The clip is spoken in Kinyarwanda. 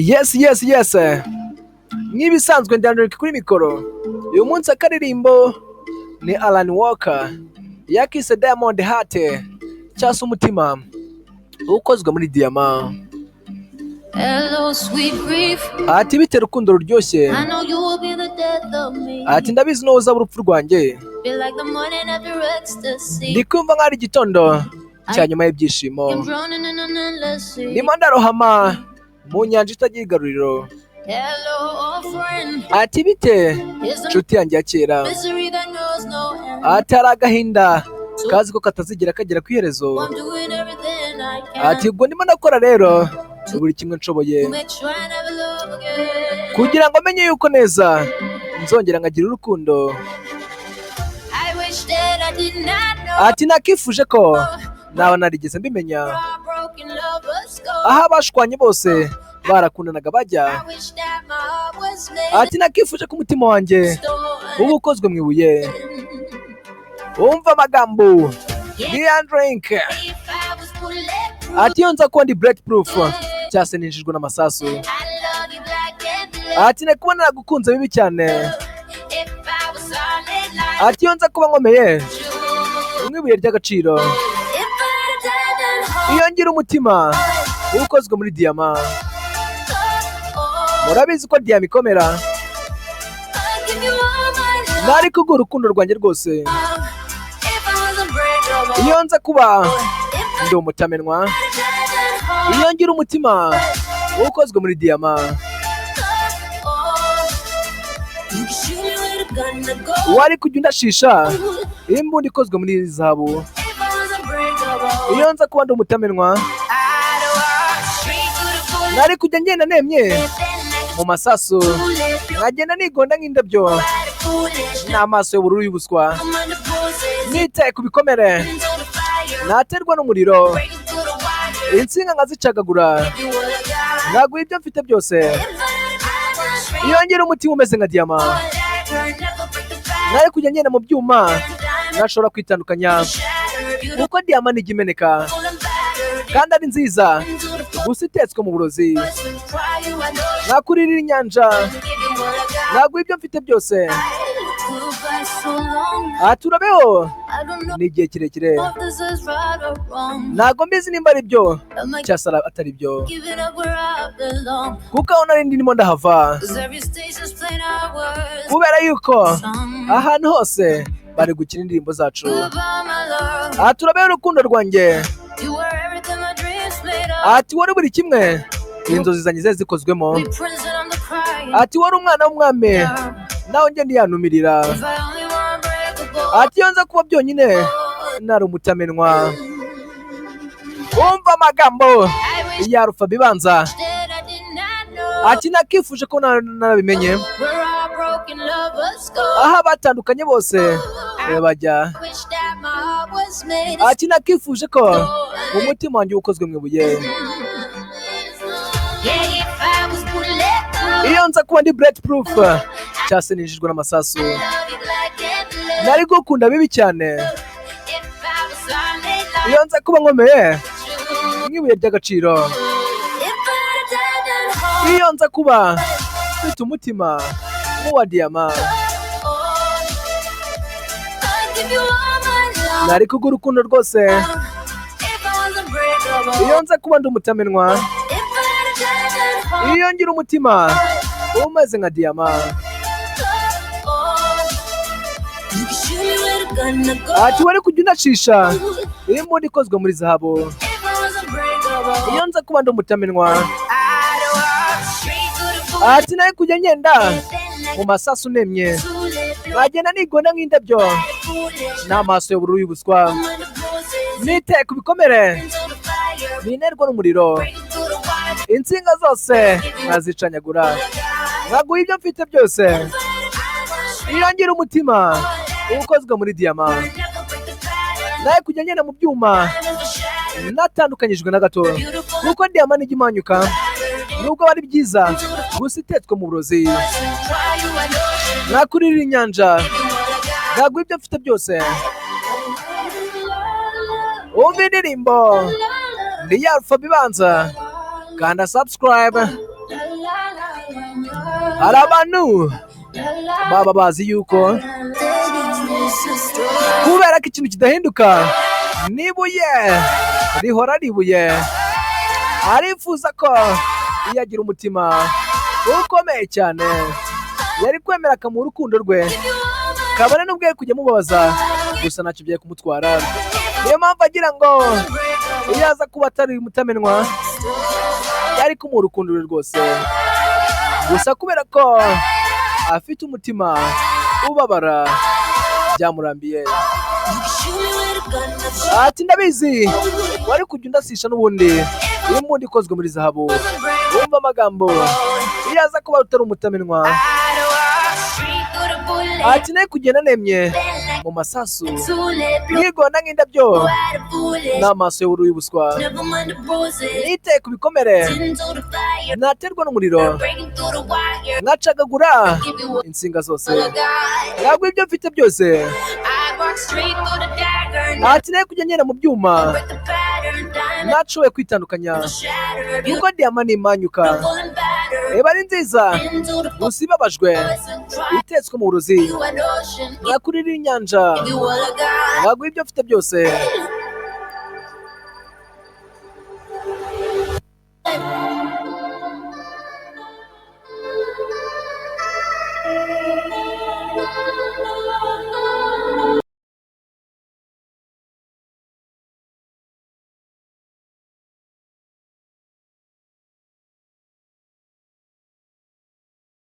Yes, nk'ibisanzwe ndandurika kuri mikoro. Uyu munsi akaririmbo ni Alan Walker, yakise Diamond Heart, cyangwa se umutima ukozwe muri diyama. Hello, sweet grief. Ati: "Bite rukundo ruryoshye?" I know you will be the death of me. Ati: "Ndabizi n'uwo uzaba urupfu rwanjye." Feel like the morning after ecstasy. Ndi kumva nk'aho ari igitondo cya nyuma y'ibyishimo. I'm drowning in an endless sea. Ndimo ndarohama mu nyanja itagira igaruriro. Hello, old friend. Ati: "Bite Here's the nshuti yanjye ya kera?" misery that knows no end. Ati: "Hari agahinda kazi ko katazigera kagera ku iherezo." I'm doing everything I can Ati: "Ubwo ndimo ndakora rero buri kimwe nshoboye to make sure I never love again. kugira ngo menye yuko neza nzongera nkagira urukundo." I wish that I did not know Ati: "Nakifuje ko naba narigeze mbimenya where our broken lovers go. aho abashwanye bose barakundanaga bajya." I wish that my heart was made Ati: "Nakifuje ko umutima wanjye of stone. uba ukozwe mu ibuye." Wumva amagambo ni drink. If I was bulletproof, Ati: "Iyo nza kuba ndi bulletproof, cyangwa se ninjijwe n'amasasu." I love you black and blue. Ati: "Nari kuba naragukunze bibi cyane." If I was solid like Ati: "Iyo nza kuba nkomeye you. nk'ibuye ry'agaciro." If I had a diamond heart, Iyo ngira umutima uba ukozwe muri diyama. Oh, Murabizi ko diyama ikomera. I'd give you all my love. Nari kuguha urukundo rwanjye rwose. If I was unbreakable, Iyo nza kuba if I ndi umutamenwa. had a diamond heart, Iyo ngira umutima uba ukozwe muri diyama. Oh, you can shoot me with a gun to go. Wari kujya undashisha imbunda ikozwe muri zahabu. If I was unbreakable, Iyo nza kuba ndi umutamenwa, I'd walk straight through the bullets. nari kujya ngenda nemye mu masasu, nkagenda nigonda nk'indabyo n'amaso y'ubururu y'ubuswa, nitaye ku bikomere naterwa n'umuriro, insinga nkazicagagura, nkaguha ibyo mfite byose. Iyo ngira umutima umeze nka diyama, nari kujya ngenda mu byuma ntashobora kwitandukanya, kuko diyama ntijya imeneka kandi ari nziza, gusa itetswe mu burozi. Nakuririra inyanja, naguha ibyo mfite byose. Aha turabeho ni igihe kirekire. Ntabwo mbizi nimba ari byo cyangwa se atari byo, kuko aho nari ndimo ndahava, kubera yuko ahantu hose bari gukina indirimbo zacu. Aha turabeho urukundo rwanjye. Ati: "Wari buri kimwe inzozi zanjye zari zikozwemo." Ati: "Wari umwana w'umwami, nawe ngenda yanumirira." Ati: "Iyo nza kuba byonyine nari umutamenwa." Wumva amagambo ya Rufabi ibanza. Ati: "Nakifuje ko narabimenye aho abatandukanye bose bajya." Ati: "Nakifuje ko umutima wanjye ukozwe mu ibuye." Iyo nza kuba ndi bulletproof, cyangwa se ninjijwe n'amasasu, nari gukunda bibi cyane. Iyo nza kuba nkomeye nk'ibuye ry'agaciro. Iyo nza kuba mfite umutima nk'uwa diyama, nari kuguha urukundo rwose. Iyo nza kuba ndi umutamenwa. Iyo ngira umutima umeze nka diyama. Ati: "Wari kujya unashisha imbunda ikozwe muri zahabu." Iyo nza kuba ndi umutamenwa. Ati: "Nari kujya ngenda mu masasu nemye, nkagenda nigonda nk'indabyo n'amaso y'ubururu y'ubuswa, nitaye ku bikomere binerwa n'umuriro, insinga zose nkazicanyagura, nkaguha ibyo mfite byose." Iyo ngira umutima ukozwe muri diyama, nawe kujya ngenda mu byuma natandukanyijwe na gato, kuko diyama nijya imanyuka nubwo aba ari byiza, gusa itetswe mu burozi. Nakuririra inyanja, nkaguha ibyo mfite byose. Wumva indirimbo ni ya Alpha ibanza. Kanda subscribe. Hari abantu baba bazi yuko kubera ko ikintu kidahinduka n'ibuye rihora ribuye. Arifuza ko iyo agira umutima ukomeye cyane yari kwemera akamuha urukundo rwe, kabone n'ubwo yari kujya amubabaza, gusa ntacyo byari kumutwara. Niyo mpamvu agira ngo iyo aza kuba atari umutamenwa yari kumuha urukundo rwe rwose, gusa kubera ko afite umutima ubabara byamurambiye. Ati ndabizi wari kujya undasisha n'ubundi imbunda ikozwe muri zahabu. Wumva amagambo, iyo aza kuba utari umutamenwa. Ati nawe kugenda nemye mu masasu, yigona nk'indabyo n'amaso y'ubururu y'ubuswa, niteye ku bikomere naterwa n'umuriro, nkacagagura insinga zose, ntabwo ibyo mfite byose. Ati nawe kujya ngenda mu byuma ntashoboye kwitandukanya kuko diyama nimanyuka iba ari nziza gusa ibabajwe itetswe mu burozi, nkakurira inyanja nkaguha ibyo mfite byose.